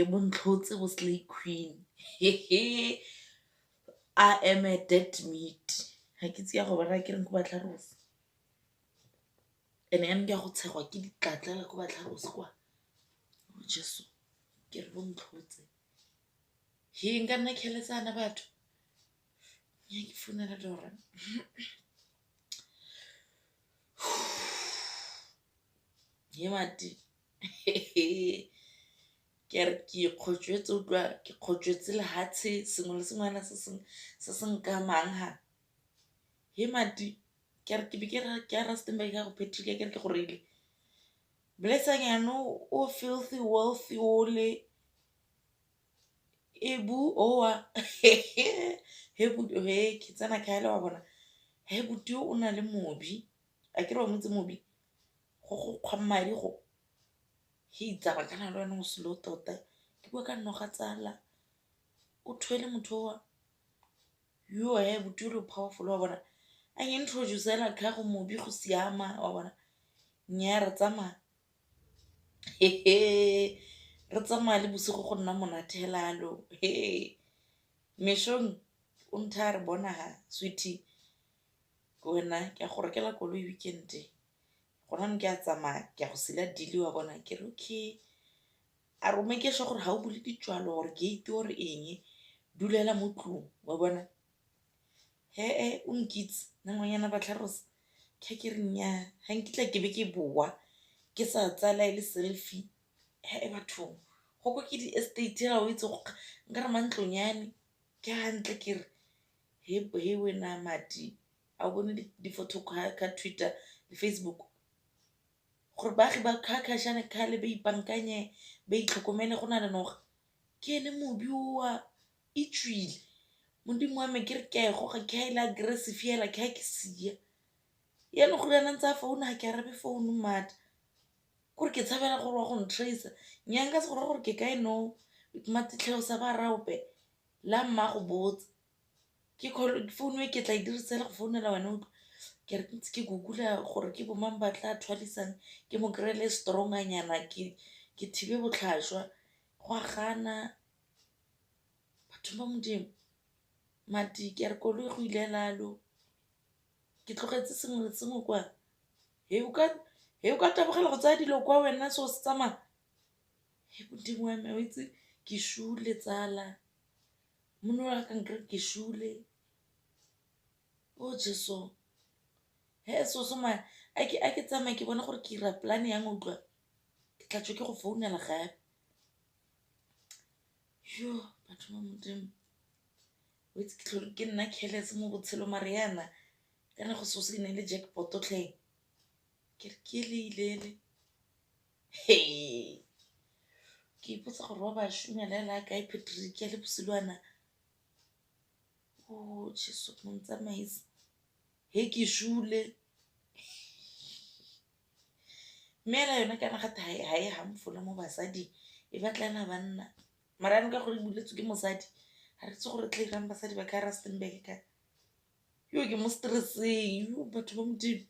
Bontlhotse bo slay queen, I am a dead meat. Ga ke itse ya go ba raya ke reng ko Batlharos. And-e yanong ke a go tshegwa ke ditlatlela ko Batlharos kwa. Oh Jeso, ke re bontlhotse. Nka nna kheletsana batho. Nnyaa, ke founela Dora. He mati, ke re ke ikgotswetse utlwa, ke kgotswetse lehatshe sengwe le sengwe hela se se nkamang ha. He mati, ke re ke be ke re ke ya Rustenburg ka go Patrick akere ke go reile. Blessanyane o filthy wealthy ole ebu owa he he ke tsena kae le wa bona. He buti o na le mobi, akere wa mo itse mobi, go go kgwa madi go. He tsaba kana le wena o slow tota, ke bua ka noga tsala, o thwele motho owa. He buti ole o powerful wa bona. A introduce-ela ka go mobi go siama wa bona. Nnyaa re tsamaya, re tsamaya le bosigo go nna monate hela yalo. Mešong o nthaya a re bona ha sweetie, wena ke a go rekela koloi weekend e. Gona yanong ke a tsamaya ke a go sila deal wa bona. Ke re okay, a re o make sure gore ga o bule ditswalo or gate or eng, dulela mo tlung wa bona. He-e o nkitse nna ngwanyana Batlharos, ke ha ke re nnyaa ga nkitla ke be ke boa ke sa tsaya le ha e le selfie. He-e bathong go kwa ke di-estate hela o itse nkare mantlonyane ke hantle ke re he wena mati a o bone di-photo ka Twitter le Facebook gore baagi ba kgakgašane kgale ba ipankanye ba itlhokomele go na le noga. Ke ene mobi owa e tswile, modimo wa me ke re ke a e goga ke ha e le aggressive hela ke ha ke sia. Yanong gore yana ntse a founa ga ke arabe founu mata, kore ke tshabela gore wa go ntracer. Nnyaa nka se go reye gore ke kae no, matitlheo sa ba raope la mma go botsa. Ke founu e ke tla e dirisa go founela wena utlwa. Ke re ke ntse ke google-a gore ke bo mang ba tla thwalisang ke mo kry-e le strong-anyana ke thibe botlhaswa, go a gana. Batho ba Modimo, mati ke a re koloi go ile hela yalo, ke tlogetse sengwe le sengwe kwa. He o ka tabogela go tsaya dilo kwa wena se o se tsamaya. He Modimo wa me wa itse ke sule tsala, monna wa ka nkry ke sule. Oh Jeso, he soso maar a ke tsamaye ke bone gore ke 'ira plan yang utlwa, ke tla tswa ke go founela gape. Batho ba Modimo, o itse ke tlhole ke nna careless mo botshelong mare yana kana go seo se ne le jackpot tlheng. Ke re ke ele ile ele, ke ipotsa gore wa ba šomela hela kae Patrick a le bosilwana. Oh Jeso motsamaisi, he ke sule. Mme hela yone kana gate ha e harmful mo basading, e batla hela banna. Mara yanong ka gore e buletswe ke mosadi, ga re itse gore e tla irang basadi ba ka Rustenburg ka. Ke mo stress-eng, batho ba Modimo.